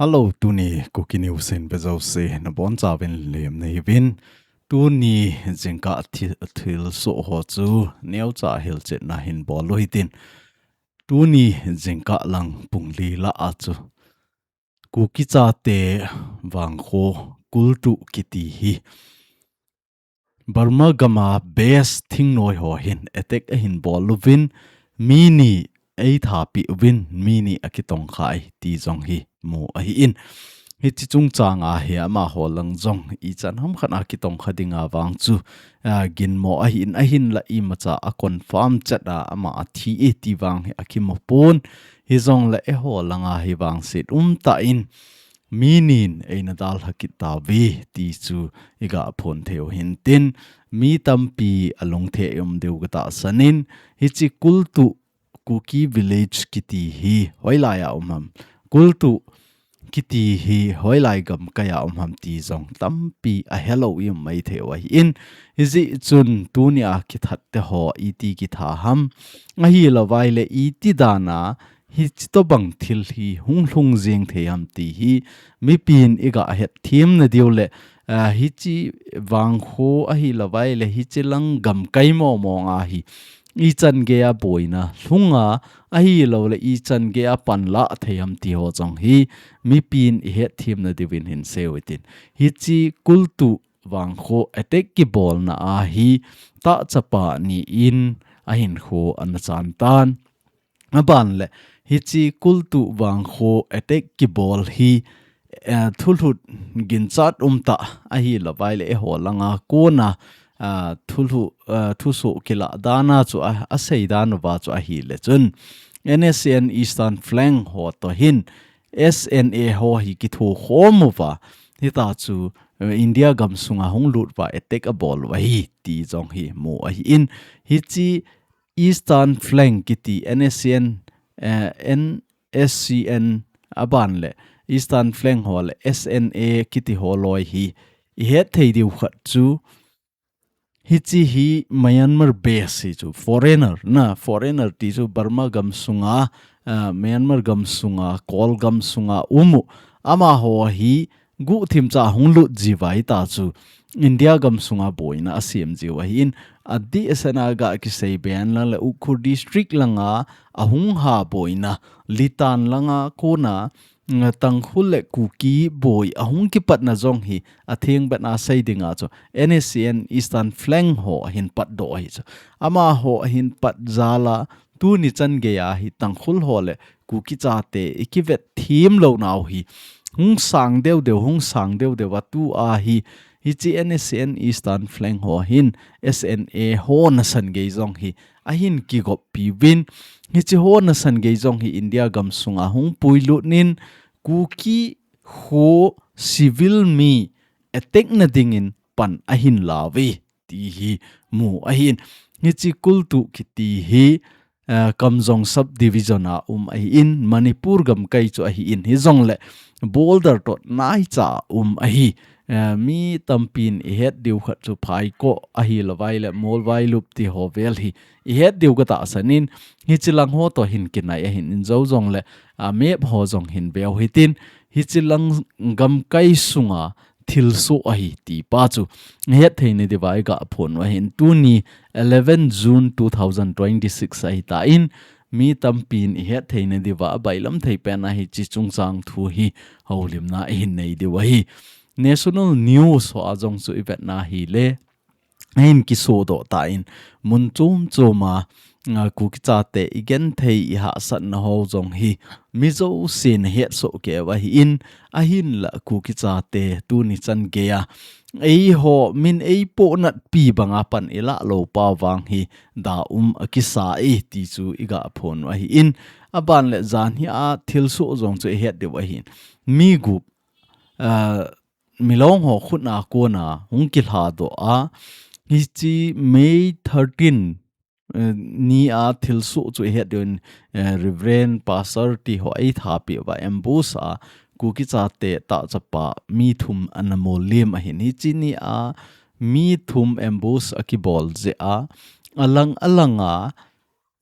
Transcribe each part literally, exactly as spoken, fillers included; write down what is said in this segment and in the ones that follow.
Hello, tuni Kuki News in vejouse nabonchauvin lemna hiuvin. Tuni jingkah thi-, thilsoh ho chu neocha hilchetna hin bol u hitin. Tuni jingkah lang pung li lah a chu Kuki chate vangkho Kultuh kiti hi Burma gama base thingnoi ho hin attack ahin bol uvin, mi ni eitha peh uvin, mi ni akitongkhai ti jong hi mu ahin. Hiche chungchang a hi amaho lang jong ichan hamkhat a kitongkha dinga vang chu, a, ginmo ahin, ahinla imacha a confirm chet a ama athi e ti vang hi akimu pon. Hijongle eiho langa hi vangset umtah in, mi nin eina dalha kit tauve ti chu iga phon theiu hintin, mi tampi alungthim diu katahsan in, hiche Kultuh Kuki Village kiti hi hoilai a um ham, Kultuh kiti hi hoilai gamkai a um ham ti jong tampi ahelou i um maithei u ahin, hijeh chun tunia kithat te ho iti kitha ham, ahilouvaile iti dana hiche tobang thil hi hung lhung jeng thei ham ti hi mipin iga hetthem nadiu le, a, hiche vangkho ahilouvaile hiche lang gamkai momo nga hi ichan geiya boina lhunga ahiloule ichan geiya panla thei ham ti ho jong hi mipin ihetthem nadiuvin hin seiu hitin. Hiche Kultuh vangkho attack kibolna a hi tahchapa ni in ahinkho ana chan tan. Aban le, hiche Kultuh vangkho attack kibol hi, eh, thulhut ginchat umtah ahilouvaile eiho langa kona, ah, thulhu, ah, thusoh kilah dana chu a, asei dan uva chu ahile chun, N S C N Eastern Flank ho toh hin, S N A ho hi kithokhom uva, hita chu, eh, India gamsunga hung lut uva attack abol u ahi ti jong hi mu ahin, hiche Eastern Flank kiti N S C N, eh, N S C N aban le Eastern Flank ho le S N A kiti ho loi hi ihet thei diu khat chu hiche hi Myanmar base hi chu foreigner na, foreigner ti chu Burma gamsunga, eh, Myanmar gamsunga, Kawl gamsunga umu amaho hi guhthim cha hung lut jiuva hita chu India gamsunga boina asem jiu ahin, adeh sena ga kisei ben lang le Ukhrul district langa ahung ha boina, Litan langa kona, nga Tangkhul le Kuki boi ahung kipatna jong hi atheng bena sei dinga chu N S C N Eastern Flank ho ahin patdoh ahi chu. Amaho ahin pat jal a tuni chan geiya hi Tangkhul ho le Kuki chate ikivetthem lou nau hi hung sang deu deu, hung sang deu deu a tua hi, hiche N S C N Eastern Flank ho hin S N A ho nasan gei jong hi ahin kigop piuvin, hiche ho nasan gei jong hi India gamsunga hung puilut in Kuki ho civil mi attack na dingin pan ahin lauve ti hi mu ahin. Hiche Kultuh kiti hi, eh, Kamjong subdivision a um ahin, Manipur gamkai chu ahin, hijongle border toh naicha a um ahi. Eh, mi tampin ihet diu khat chu Phaikoh ahilouvaile Muolvailup ti ho vel hi ihet diu katahsan in, hiche lang ho toh hin kinai ahin, in jou jongle, a, map ho jong hin veu hitin, hiche lang gamkai sunga thilsoh ahi ti pa chu ihet thei nadiuva iga phon u ahin, tuni eleven June two thousand twenty-six ahitan, mi tampin ihet thei nadiuva abailam thei pen a hiche chungchang thu hi houlimna ihin nei diu ahi. National news ho a jong chu ivetna hile, ahin kisodoh tan, mun chom chom a, a, Kuki chate igenthei ihahsatna ho jong hi mi jousen ahetsoh keiyu ahin, ahinla Kuki chate tuni chan geiya eiho min eipohnatpi banga pan ilah lou pa vang hi da um akisa e ti chu iga phon u ahin, aban le jan hi a thilsoh jong chu ihet diu ahin, mi gup, a, milong ho khutna kona hung kilhadoh a, hiche May thirteen, eh, ni a thilsoh chu ihet diu in, eh, Reverend Pastor ti ho eitha peh uva ambush a Kuki chate tahchapa mi thum ana mol lim ahin, hiche ni a mi thum ambush akibol jeh a, alang alang a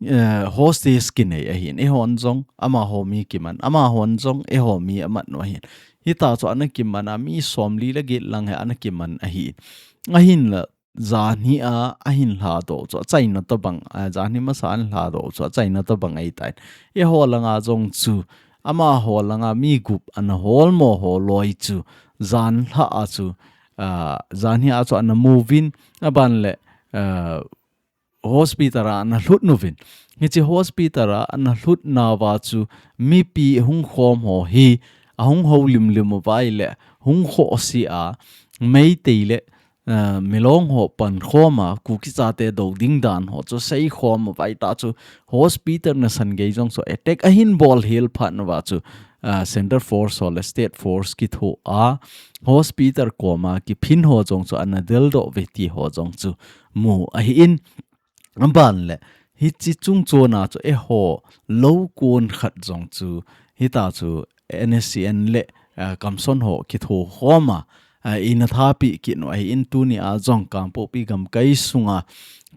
eh, hostage kinei ahin, eihon jong amaho mi kiman, amahon jong eiho mi aman u ahin. Hita chu ana kiman a, mi somli le get lang hi ana kiman ahi. Ahinla, janhi a, ahin lhadoh chu achaina tobang, a, janhi masa ahin lhadoh chu achaina tobang ahitan. Eiho langa jong chu, amaho langa mi gup ana holmo ho loi chu, jan lha a chu, a, janhi a chu ana mu uvin, aban le, a, hospital a ana lhut uvin. Hiche hospital a ana lhut nauva chu mipi hung khom ho hi, ahung houlim lim uva ahile, hung khohse a, Meitei le, eh, Milong ho pankhom a, Kuki chate do ding dan ho chu seikhom uva ahita chu hospital nasan gei jong chu attack ahin bol hel phat nauva chu, eh, Central Force ho le State Force kitho a, hospital koma kiphin ho jong chu ana deldoh uve ti ho jong chu mu ahin, aban le, hiche chung chon a chu eiho lou kon khat jong chu, hita chu N S C N le, ah, Kamson ho kitho khom a, ah, ina thapeh kit u ahin, tuni a jong Kangpokpi gamkai sunga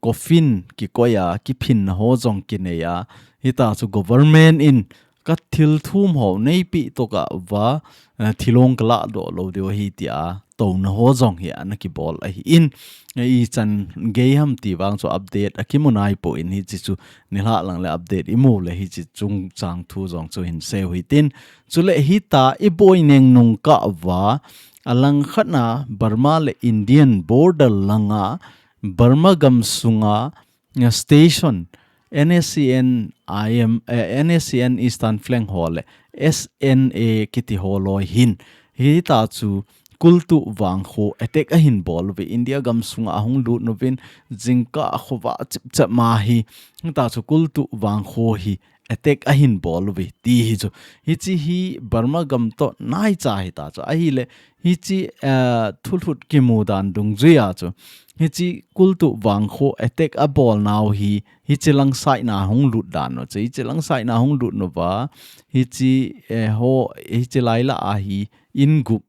coffin kikoi a, kiphinna ho jong kinei a, hita chu government in ka thil thum ho neipeh tokah uva, eh, thilong ka lahdoh lou diu ahi tia touna ho jong hi ana kibol ahin, eh, ichan gei ham ti vang chu update akimu naipoi, hiche chu nilhah lang le update imu le hiche chungchang thu jong chu hin sei u hitin. Chule hita iboi neng nung kah uva, alangkhat na Burma le Indian border langa Burma gam sunga, eh, station, N S C N I M, eh, N S C N Eastern Flank ho le S N A kiti ho loi hin, hita chu kultuh vangkho attack ahin bol uve, India gam sunga ahung lut uvin, jingkah khovah chipchap ma hi, hita chu kultuh vangkho hi attack ahin bol uve ti hi chu. Hiche hi Burma gam toh naicha hita chu. Ahile, hiche, eh, thulhut kimu dan dungjui a chu, hiche kultuh vangkho attack abol nau hi, hiche lang side na hung lut dan u chu. Hiche lang side na hung lut nauva, hiche, eh, ho, hiche lai lah a hi in gup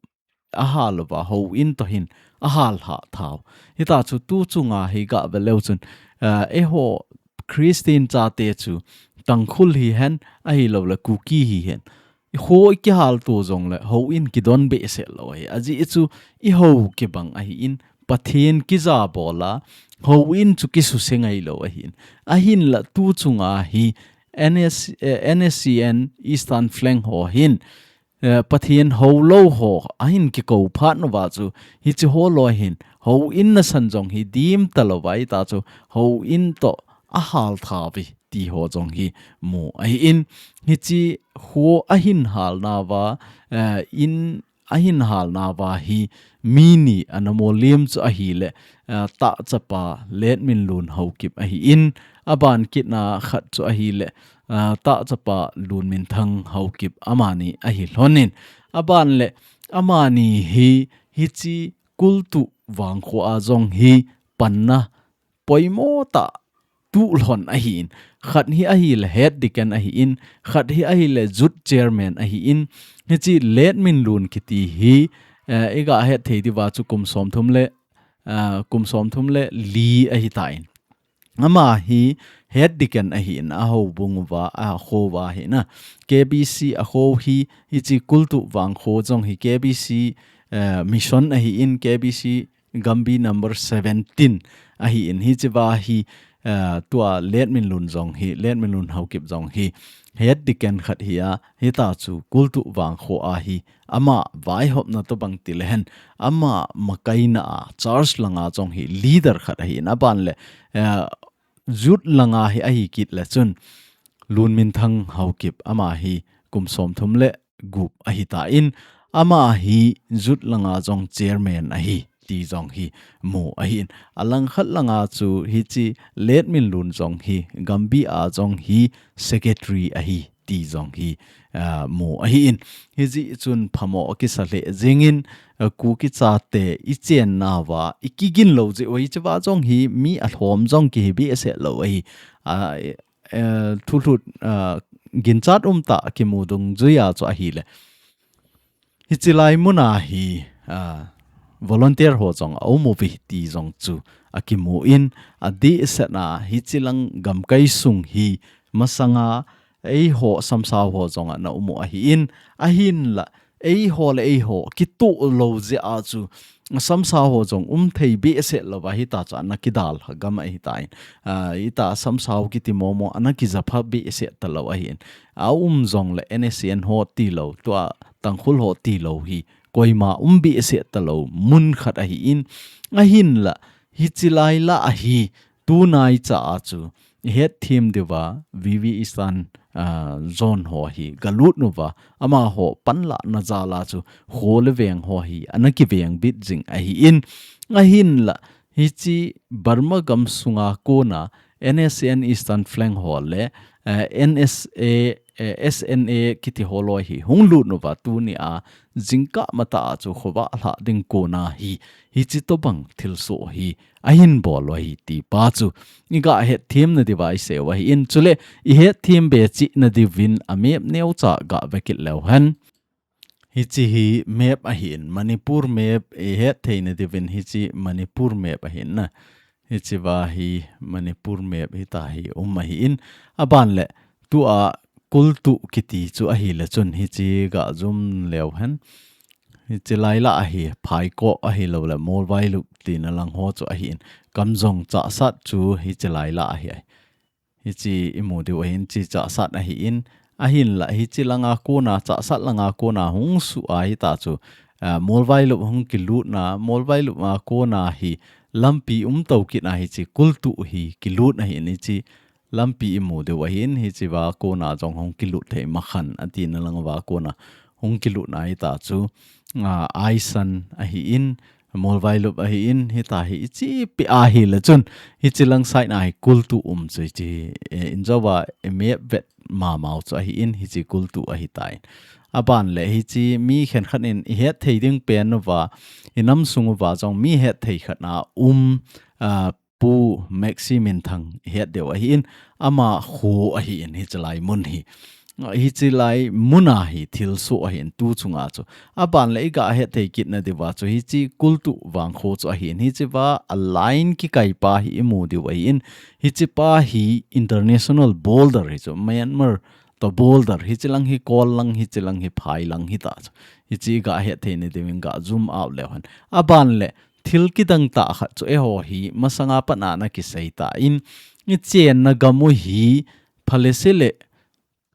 ahal uva, houin toh hin ahal lha tau. Hita chu tu chunga hi gah ve leu chun, eh, eiho Christian chate chu Tangkhul hihen, ahilou le Kuki hihen, kho ikihal to jong le houin kidon behseh lou ahi. Ajeh chu ihou kibang ahin, Pathen kija bol a, houin chu kisuse ngai lou ahin. Ahinla tu chunga hi N S, eh, N S C N Eastern Flank ho hin, eh, Pathen houlou ho ahin kikou phat nauva chu, hiche ho loi hin houin nasan jong hi dim talou va ahita chu, houin toh ahal thauve ti ho jong hi mu ahin, hiche kho ahin hal nauva, eh, in ahin hal nauva hi mi ni ana mo lem chu ahile, eh, Tah chapa Letminlun Haokip ahin, aban kit na khat chu ahile, eh, Tah chapa Lunminthang Haokip, amani ahi lhonin. Aban le, amani hi, hiche kultuh vangkho a jong hi panna poimo tah tuh lhon ahin. Khat hi ahile head deacon ahin, khat hi ahile youth chairman ahin. Hiche Letminlun kiti hi, eh, iga het thei diuva chu kum somthum le, eh, kum somthum le li ahitan. Ama hi head deacon ahin, ahoubung uva, akho uva ahina. K B C akho hi, hiche kultuh vangkho jong hi K B C, eh, mission ahin, K B C Gambi number seventeen ahin, hichea hi, eh, tua Letminlun jong hi, Letminlun Haokip jong hi, head deacon khat hi a, hita chu kultuh vangkho a hi, ama vaihopna tobang ti lehen, ama makaina a, church langa jong hi leader khat ahin, aban le, eh, youth langa hi ahi kit le chun, Lunminthang Haokip, ama hi kum somthum le gup ahitan, ama hi youth langa jong chairman ahi ti jong hi mu ahin. Alangkhat langa chu hiche Letminlun jong hi Gambi a jong hi secretary ahi ti jong hi, ah, mu ahin. Hijeh chun phamo akisa lheh jengin, ah, Kuki chate ichen nauva ikigin lou jeh u hichea jong hi mi alhom jong kihi behseh lou ahi. Ah, eh, thulhut, ah, ginchat umtah kimu dungjuia chu ahile, hiche lai muna hi, ah, volunteer ho jong a um uve ti jong chu akimu in, adeh sehna hichilang gamkai sung hi masanga eiho samsau ho jong ana um u ahi in, ahinla eiho le eiho kitoh lou jeh a chu samsau ho jong um thei behseh louva hita chu ana kidalha gam ahitan. Ah, hita samsau kiti momo ana kijapha behseh talou ahin. A um jongle N S C N ho tilou, tua Tangkhul ho tilou hi koima um behseh talou mun khat ahi in, ahinla hichi lai lah ahi tunai cha a chu ihet them diuva V V Eastern, ah, Zone ho hi galut uva, amaho panlahna jal a chu kho le veng ho hi ana kiveng bit jing ahi in, ahinla hichi Burma gam sunga kona N S C N Eastern Flank ho le, eh, N S A, eh, S N A kiti ho loi hi hung lut uva tunia jingkah matah a chu khovah lhah ding kona hi hichi tobang thilsoh hi ahin bol u ahi ti pa chu iga het them na diuva isei u ahi in, chule ihet them be cheh na diuvin a map neocha gave kit leu hen. Hichi hi map ahi in, Manipur map ihet thei na diuvin hichi Manipur map ahi in na. Hichi va hi Manipur map hita hi um ahi in. Aban le tua Kultu kiti chu ahile chun hichi ga zoom leu hen. Hichi lai lah ahi, Phaikoh ahilou le Molvailup tina lang ho chu ahi in. Kamjong Chahsat chu hichi lai lah ahi. Hichi imu diu ahin, chi Chahsat ahi in, ahinla hichi langa kona, Chahsat langa kona hung suh a hita chu, ah, Molvailup hung kilutna, Molvailup a kona hi lampi um tou kit a hichi Kultu hi kilut ahi in, hichi lampi imu diu ahin, hichi va kona jong hung kilut thei makhan atina lang va kona hung kilutna hita chu, ah, Aisan ahi in, Molvailup ahi in, hita hi ichi pi ahile chun, hichi lang side na hi Kultu um chu hichi, eh, injouva, eh, map vet mamau chu ahi in, hichi Kultu ahitan. Aban le hichi mi khenkhat in ihet thei ding pen uva, inam sung uva jong mi het thei khat na um, ah, Pu Maxi Minthang ihet diu ahi in, ama kho ahi in hichi lai mun hi. Hichi lai mun a hi thilsoh ahi in tu chunga chu. Aban le iga het thei kit na diuva chu hichi Kultu vangkho chu ahi in, hichi va a line kikai pa hi imu diu ahi in, hichi pa hi international border hi chu, Myanmar to border, hichi lang hi Kol lang, hichi lang hi Phai lang hita chu. Hichi iga het thei na diuvin ga zoom out leu hen. Aban le thil kidang tah khat chu eiho hi masanga pat a ana kisei tan, ichenna gam u hi phalese le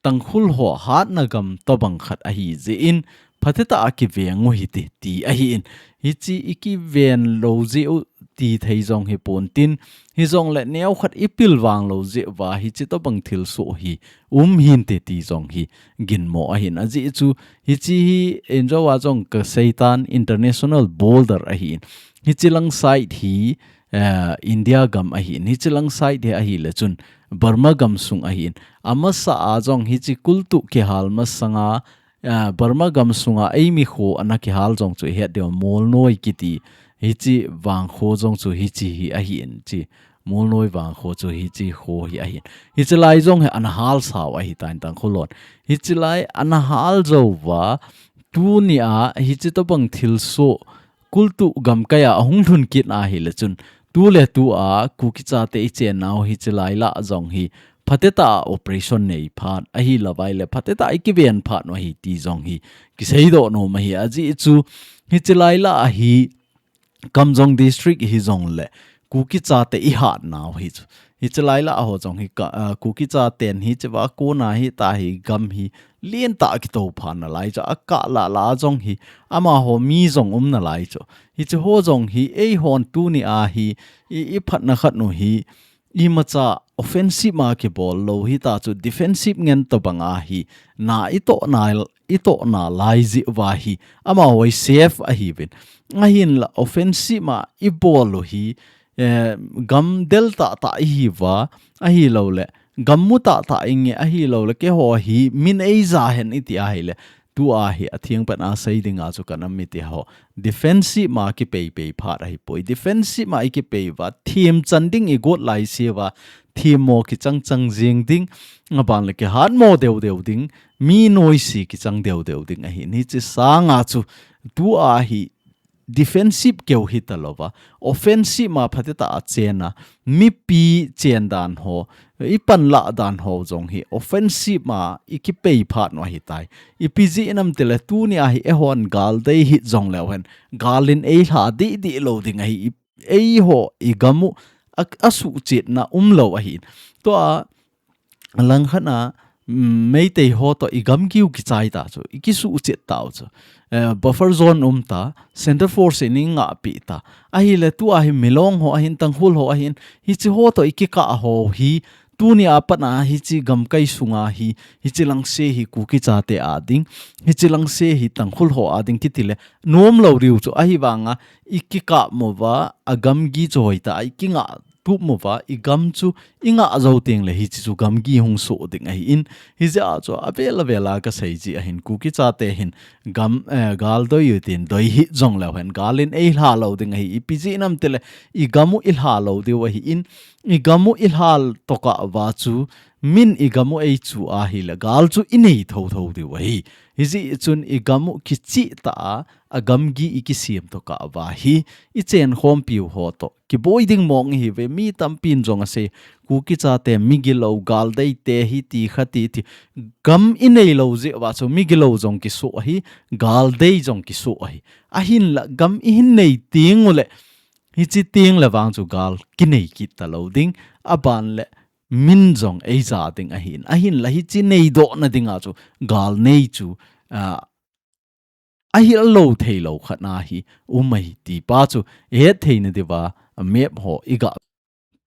Tangkhul ho hatna gam tobang khat ahi jeh in, phatecha a kiveng u hite ti ahi in, hichi ikiven lou jeh u ti thei jong hi pontin, hijongle neokhat ipilvang lou jeh uva hichi tobang thilsoh hi um hinte ti jong hi ginmo ahi in, ajeh chu hichi hi injouva jong kasei tan international border ahi in, hichi lang side hi, eh, India gam ahi in, hichi lang side hi ahile chun Burma gam sung ahi in, amasa a jong hichi Kultu kihal masanga, ah, Burma gam sunga eimi kho ana kihal jong chu ihet diu, Molnoi kiti hichi vangkho jong chu hichi hi ahi in chi. Molnoi vangkho chu hichi kho hi ahi in. Hichi lai jong hi ana halsau ahitan Tangkhul hon. Hichi lai ana hal jouva tunia hichi tobang thilsoh Kultu gamkai a ahung lhun kit ahile chun, tuletua Kuki chate ichennau hichi lai lah jong hi phatecha a operation nei phat, ahilouva ahile phatecha a ikiven phat u ahi ti jong hi kiseidoh nom ahi, ajeh chu hichi lai lah hi Kamjong District hijongle Kuki chate ihatnau hi chu. Hichi lai lah ho jong hi ka, ah, Kuki chaten hichi va kona hita hi gam hi lentah a kitoupha nalai chu, akah lah lah a jong hi amaho mi jong um nalai chu. Hichi ho jong hi eihon tunia hi i, iphatna khat u hi imacha offensive a kibol lou hita chu, defensive ngen tobang a hi na itohna, itohna lai jeh uva hi amaho hi safe ahiuvin. Ahinla offensive a ibol u hi, eh, gam del tahtah ihiuva, ahiloule gam mu tahtah inge, ahiloule keiho hi min eija hen iti ahile, tua hi atheng pena sei dinga chu kanam mite ho, defensive a kipeipei phat ahipoi. Defensive a ikipei uva, themchan ding igot laiseuva, themmo kichangchang jeng ding, aban le kihatmo deudeu ding, mi noise kichang deudeu ding ahi. Hichi sanga chu tua hi defensive keu hita louva, offensive ma phatita a chena, mipi chen dan ho, i panlah dan ho jong hi offensive ma i kipei phat u ahitai. Ipi jeh ham itile tunia hi eihon gal dei hih jongleu hen, gal in eilha didi lou ding ahi, i, eiho i gam u a, asuhchetna umlou ahi. Tua langkhat a, mm, Meitei ho toh i gamgi u kichai ta chu, i kisuhchet tau chu. Eh, buffer zone um ta, center force in i ngahpi ta. Ahile tua hi Milong ho ahin, Tangkhul ho ahin, hiche ho toh i kikah ho hi, tunia pat a hiche gamkai sunga hi, hiche langse hi Kuki chate a ding, hiche langse hi Tangkhul ho a ding kitile, nomlou diu chu ahivanga, i kikah mo uva, a gamgi chu hoitah a i kingah tup mo uva, i gam chu i ngah jou tengle hiche chu gamgi hung soh ding ahin, hijeh a chu avel avel a kasei ji ahin, Kuki chate hin gam, eh, gal doi u tin doi hih jongleu hen, gal in eilha lou ding ahi, ipi jeh ham itile, i gam u i lha lou diu ahin, i gam u i lha tokah uva chu, min i gam u eichu ahile, gal chu i nei thotho diu ahi. Hijeh chun i gam u kichih tah a, a gamgi i kisem tokah uva hi, i chenkhompiu ho toh kiboi ding mong ihiuve, mi tampin jong asei, Kuki chate migilou, gal deite hiti khati ti, gam i neilou jeh uva chu migilou jong kisoh ahi, gal dei jong kisoh ahi. Ahinla gam i hin nei teng uleh, hiche tengle vang chu gal kinei kit talou ding, aban le min jong eija ding ahin. Ahinla hiche neidohna dinga chu gal nei chu, ah, ahil lou theilou khat na hi um ahi ti pa chu i het theina diuva map ho i ga.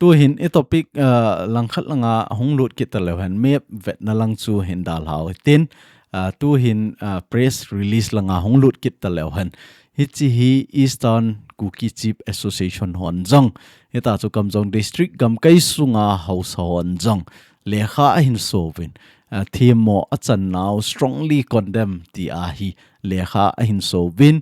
Tuhin i topic, ah, langkhat langa hung lut kit taleu hen, map vetna lang chu hin dalhau hitin, ah, tuhin, ah, press release langa hung lut kit taleu hen. Hiche hi Eastern Kuki Chief Association hon jong, hita chu Kamjong District gamkai sunga haosa hon jong lekha ahin souvin, ah, themmo achan nau strongly condemn ti ahi lekha ahin souvin,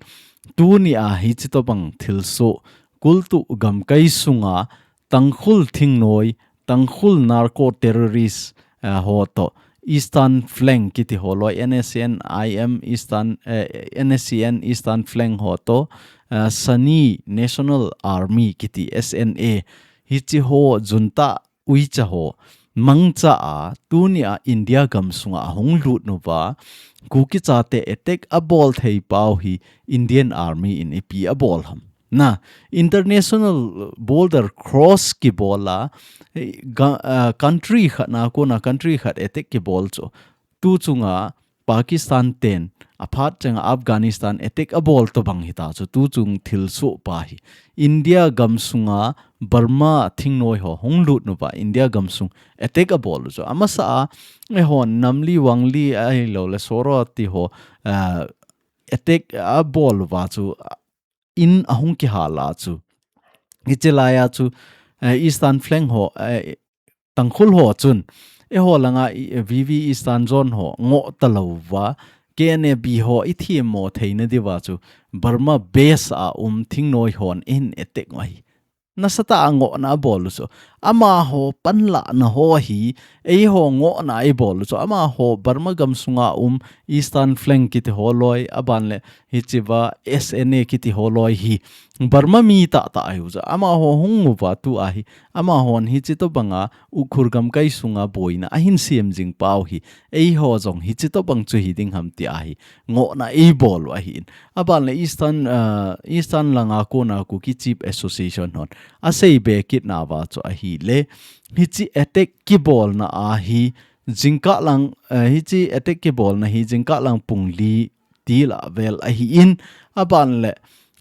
tunia hiche tobang thilsoh kultuh gamkai sunga Tangkhul thingnoi, Tangkhul narco terrorist, ah, ho toh, Eastern Flank kiti ho loi, N S C N I M Eastern, eh, N S C N Eastern Flank ho toh, ah, Shan National Army kiti S N A, hiche ho junta uicha ho mangcha a, tunia India gamsunga ahung lut uva, Kuki chate attack abol thei pau hi Indian Army in ipi abol ham. Na, international border cross kibol a, eh, ga-, ah, country khat na kona country khat attack kibol chu, tu chunga Pakistan ten, aphat changa Afghanistan attack abol tobang hita chu, tu chung thilsoh pa hi. India gamsunga Burma thingnoi ho hung lut uva India gamsung attack abol u chu. Amasa a, eihon namli wangli ahilouleh Soro ti ho, ah, attack abol uva chu, in ahung kihal a chu. Hiche laia chu, eh, Eastern Flank ho, eh, Tangkhul ho chun, eiho langa i, V V Eastern Zone ho ngoh talouva, K N A B ho i themmo theina diuva chu, Burma base a um thingnoi hon in attack u ahi. Nasatah a ngohna abol u chu. Amaho panlahna ho hi, eiho ngohna eibol u chu. Amaho Burma gamsunga um Eastern Flank kiti ho loi, aban le hichea S N A kiti ho loi hi Burma mi tahtah ahiu chu. Amaho hung uva tua hi, amahon hiche tobanga Ukhrul gamkai sunga boina ahin sem jing pau hi, eiho jong hiche tobang chu hiding ham tia hi ngohna eibol u ahin. Aban le Eastern, ah, Eastern langa kona Kuki Chief Association hon asei be kit nauva chu ahile, hiche attack kibolna a hi jingkah lang, eh, hiche attack kibolna hi jingkah lang pung li til a vel ahin, aban le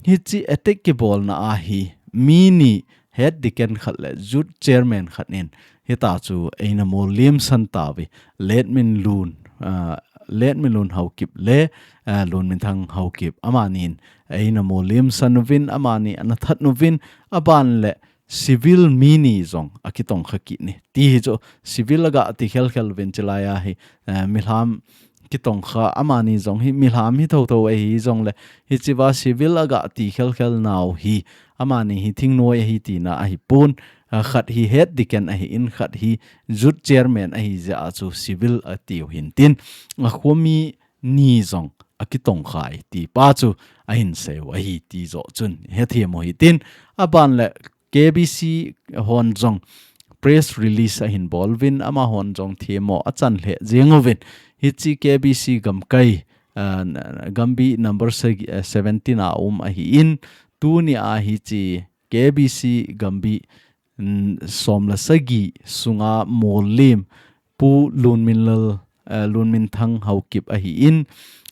hiche attack kibolna a hi mi ni head deacon khat le youth chairman khat in hita chu eina mo limsan tauve, Late Minlun, ah, Late Minlun Haokip le, ah, Lunminthang Haokip, amanin eina mo limsan uvin, amani ana that uvin, aban le civil mi ni jong akitongkha kit e. Ti hi chu civil aga ti khelkhel uvin, chulai a hi, eh, milham kitongkha, amani jong hi milham hi thotho ahi jongle, hichea civil aga ti khelkhel nau hi, amani hi thingnoi ahi tina ahipon, ah, khat hi head deacon ahin, khat hi youth chairman ahi jeh a chu civil atiu hintin, akhomi ni jong akitongkhai ti pa chu ahin seiu ahi ti joh chun hethem u hitin, aban le K B C hon jong press release ahin bol uvin, amahon jong themmo achan lheh jeng uvin, hiche K B C gamkai, ah, Gambih number sagi, ah, seventeen a um ahin, tuni a hiche K B C Gambih, mm, som le sagi sunga mollim Pu Lunminlal, eh, Lunminthang Haokip ahin,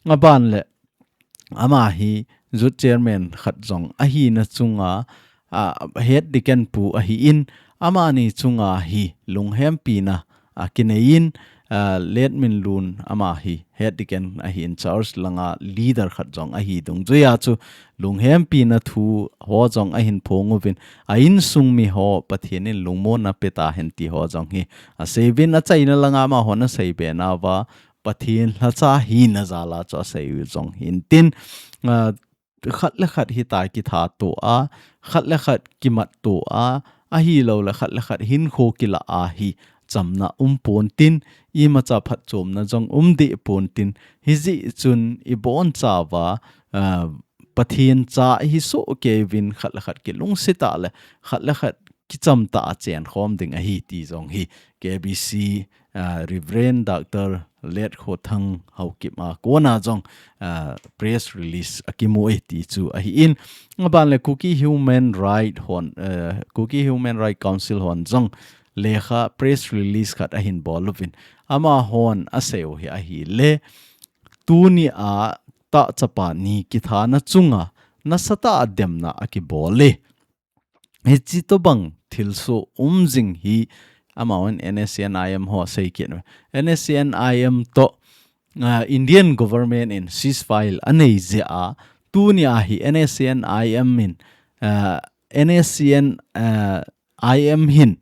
aban le ama hi youth chairman khat jong ahina chunga, ah, head deacon pu ahin, amani chunga hi lunghempina akineiyin, ah, Late Minlun ama hi head deacon ahin, church langa leader khat jong ahi dungjuiya chu lunghempina thu ho jong ahin phong uvin, a insung mi ho Pathen in lungmonna pe tahen ti ho jong hi asei uvin, achaina langa amahon asei be nauva Pathen lhacha hina jal a chu asei u jong hintin, ah, khat le khat hitia kithat to a, khat le khat kimat to a, ahilou le khat le khat hinkho kila a hi chamna um pontin, imacha phatchomna jong um deh pontin, hijeh chun ibonchauva, ah, Pathen cha ihi soh kei uvin khat le khat kilungset a le khat le khat kicham tah a chenkhom ding ahi ti jong hi K B C, ah, Reverend Doctor Late Khothang Haokip a kona jong, ah, press release akimu e ti chu ahin, aban le Kuki Human Right hon, eh, Kuki Human Right Council hon jong lekha press release khat ahin bol uvin, amahon asei u hi ahile, tuni a tah chapa ni kithana chunga nasatah a demna akibol e. Hiche tobang thilsoh um jing hi amahon N S C N I M ho asei kit u. N S C N I M toh, ah, Indian government in ceasefire anei jeh a, tuni a hi N S C N I M in, ah, N S C N, ah, I M hin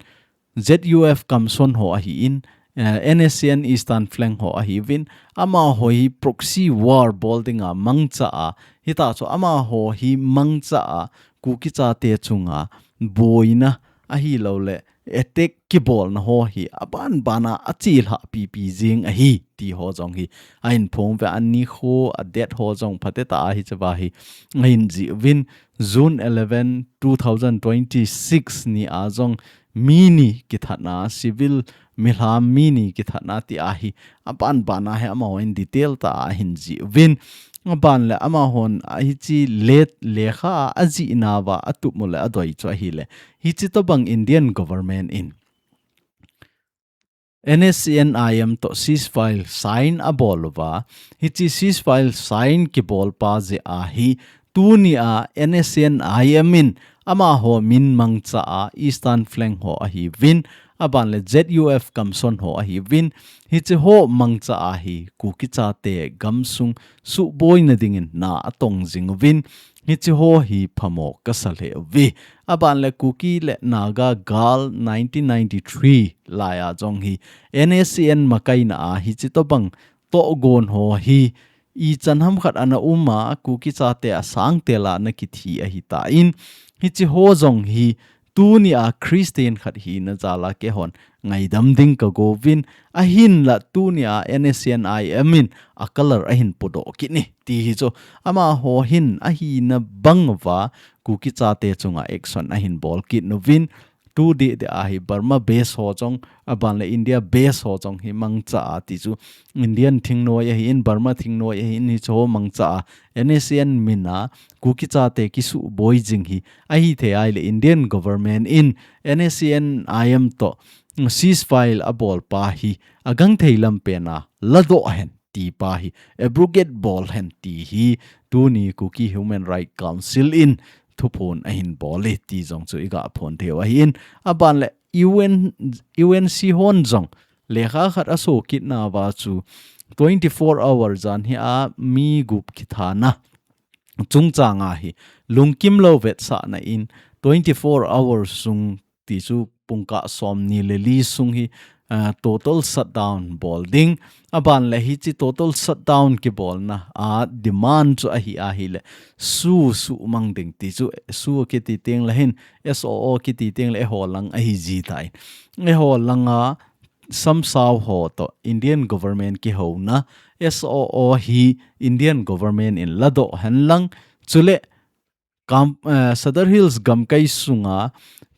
Z U F Kamson ho ahin, eh, N S C N Eastern Flank ho ahiuvin, amaho hi proxy war bol dinga mangcha a, hitia chu amaho hi mangcha a, Kuki chate chunga boina ahilou le, attack kibolna ho hi aban bana achelhah pipi jing ahi ti ho jong hi ahin phong uve, anikho, adate ho jong phatecha a hiche va hi ahin jih uvin, June eleven, two thousand twenty-six ni a jong mi ni kithatna, civil milham mi ni kithatna ti ahi, aban bana hi amahon detail tah a ahin jih uvin, aban le amahon hiche let lekha a ajih nauva atup u le adei chu ahile, hiche tobang Indian government in N S C N I M toh ceasefire sign abol uva, hiche ceasefire sign kibol pa jeh a hi, tuni a N S C N I M in amaho min mangcha a Eastern Flank ho ahiuvin, aban le Z U F Kamson ho ahiuvin, hiche ho mangcha a hi Kuki chate gamsung suhboina dingin na atong jing uvin, hiche ho hi phamo kasa lheh uve. Aban le Kuki le Naga gal nineteen ninety-three lai a jong hi N S C N makaina a hiche tobang tohgon ho hi ichan ham khat ana um a, Kuki chate asangtel a ana kithi ahitan, hiche ho jong hi tuni a Christian khat hina jal a keihon ngaidam ding kagouvin, ahinla tuni a N S C N I M in a color ahin pudoh kit e ti hi chu, amaho hin ahina bang uva Kuki chate chunga action ahin bol kit uvin, tu deh deh a hi Burma base ho jong, aban le India base ho jong hi mangcha a ti chu, Indian thingnoi ahin, Burma thingnoi ahin, hiche ho mangcha a N S C N min a Kuki chate kisuhboi jing hi ahithei a ahile, Indian government in N S C N I M toh ceasefire abol pa hi agangthei lam pen a ladoh hen ti pa hi, abrogate bol hen ti hi tuni Kuki Human Rights Council in thuphon ahin bol e ti jong chu iga phong thei u ahin, aban le U N, U N C hon jong lekha khat aso kit nauva chu twenty-four hour jan hi a mi gup kithana chungchang a hi lungkim lou vetsahna in twenty-four hours sung ti chu pungkah somni le li sung hi, ah, total shutdown bol ding. Aban le hiche total shutdown kibolna a demand chu ahi ahile, SoO suhmang ding ti chu, SoO kiti teng le hin, S O O kiti teng le eiho lang ahi ji tai. Eiho langa samsao ho toh Indian government kihouna, S O O hi Indian government in ladoh hen lang, Chule, kam, eh, Sadar Hills gamkai sunga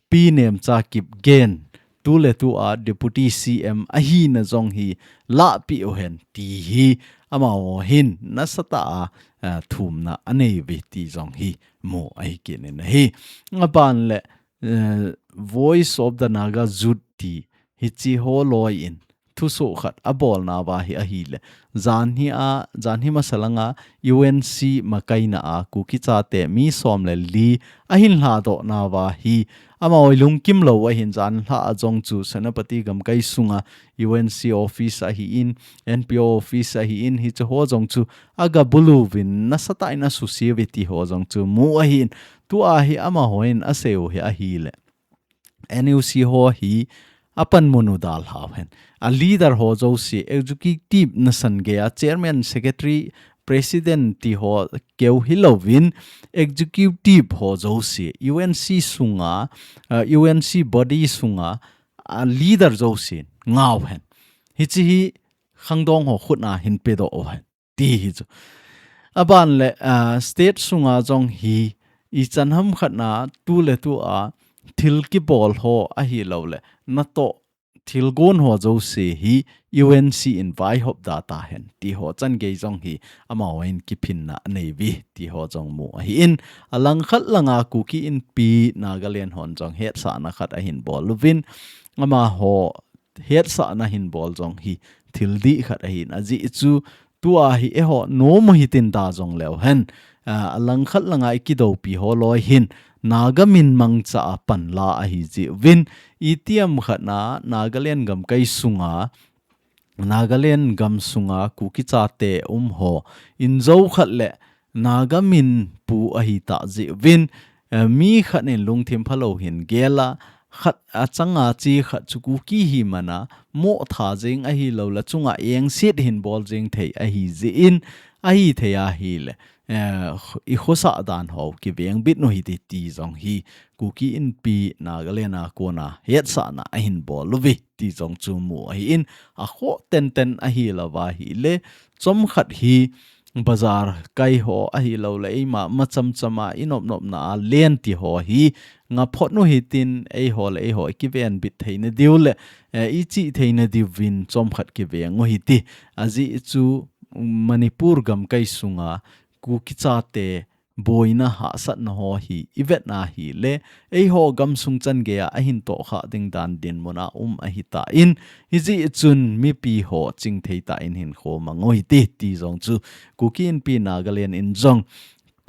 Pi Nemcha Kipgen, tuletua Deputy C M ahina jong hi lahpeh uhen ti hi amaho hin nasatah a, eh, thumna anei uve ti jong hi mu ahi kit in ahi. Aban le, eh, Voice of the Naga Youth ti hichi ho loi in thusoh khat abolna uva hi ahile. Janhi a, janhi masa langa U N C makaina a Kuki chate mi som le li ahin lhadohna uva hi. Amaho lungkim lou ahin jan lha a jong chu Senapati gamkai sunga U N C office ahin, N P O office ahin, hiche ho jong chu aga bulu uvin nasatah in asuse uve ti ho jong chu mu ahin. Tua hi amaho in asei u hi ahile. N U C ho hi apanmun u dalhau hen. A leader ho jouse, executive nasan geiya, chairman, secretary, president ti ho keu hilouvin, executive ho jouse, U N C sunga, uh, U N C body sunga, a leader jouse ngau hen. Hichi hi khangdong ho khutna hin pedoh u hen. Ti hi chu. Aban le, ah, state sunga jong hi ichan ham khatna tuletua thil kibol ho ahilou le, natoh thilgon ho jouse hi U N C in vaihop da tahen ti ho changei jong hi amaho in kiphinna anei uve ti ho jong mu ahin, alangkhat langa Kuki Inpi Nagaland hon jong hetsahna khat ahin bol uvin, amaho hetsahna hin bol jong hi thil dih khat ahin ajeh chu tua hi eiho nom u hitin da jong leu hen, ah, alangkhat langa ikidoupi ho loi hin Naga min mangcha a panla ahi jeh uvin, itiham khatna Nagaland gamkai sunga, Nagaland gam sunga Kuki chate um ho in jou khat le Naga min pu ahi tah jeh uvin, eh, mi khat in lungthim phalou hin gel a, khat achanga chi khat chu Kuki hi mana, mo tha jing ahilou le chunga engset hin bol jing thei ahi jeh in, ahithei ahile, eh, i khosah dan ho kivengbit u hite ti jong hi Kuki Inpi Nagaland a kona hetsahna ahin bol uve ti jong chu mu ahin, akhoh tenten ahilou va ahile, chomkhat hi bazar kai ho ahilou le, eima machamchama inopnopna a len ti ho hi ngaphot u hitin, eiho le eiho ikivenbit theina diu le, eh, ichih theina diuvin chomkhat kiveng u hite. Ajeh chu Manipur gamkai sunga Kuki chate boina hahsatna ho hi ivetna ahile, eiho gamsung changei a ahin tohkhah ding dan dinmun a um ahitan, hijeh chun mipi ho chingthei tah in hinkho mang u hite ti jong chu Kuki Inpi Nagaland in jong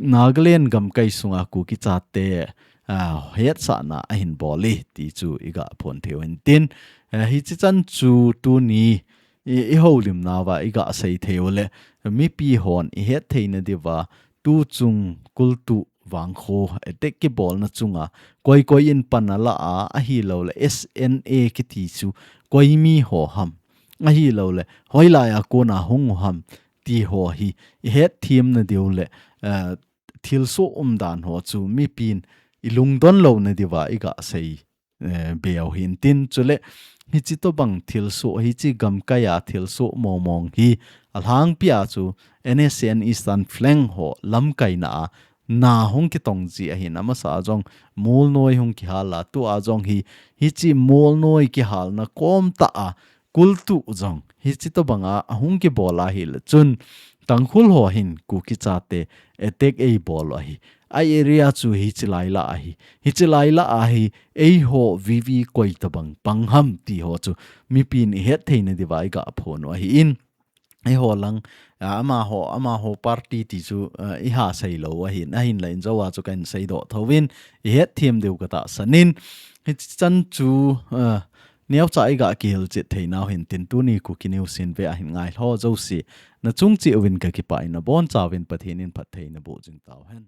Nagaland gamkai sunga Kuki chate, ah, hetsahna ahin bol e ti chu iga phon thei u hintin, eh, hichi chan chu tuni i, ihoulimna uva iga sei thei u le, mipi hon ihet theina diuva, tuchung kultuh vangkho attack kibolna chunga koi koi in pan ala a, ahilou le S N A kiti chu koi mi ho ham, ahilou le hoilai a kona hung u ham ti ho hi ihet themna diu le, eh, thilsoh umdan ho chu mipin ilungdon louna diuva iga sei, eh, beu hintin, chule hichi tobang thilsoh, hichi gamkai a thilsoh mongmong hi alhangpi a chu N S C N Eastern Flank ho lamkaina a na hung kitong ji ahin, amasa a jong Molnoi hung kihal a, tua jong hi, hichi Molnoi kihalna kom tah a kultuh jong hichi tobanga ahung kibol ahile chun, Tangkhul ho hin Kuki chate attack eibol u ahi. A area chu hichi lai lah ahi. Hichi lai lah ahi, eiho V V koi tobang pang ham ti ho chu mipin ihet theina diuva iga phon u ahin. Eiho lang, ah, amaho, amaho party ti chu, ah, iha sei lou ahin, ahinla injou a chu kahin seidoh thouvin, ihet them diu katahsan in. Hichi chan chu, ah, neocha iga kihilchet theinau hintin, tuni Kuki News in ve ahin ngailhah jouse nachung cheh uvin kakipah in, nabonchauvin Pathen in phatthei naboh jing tauhen.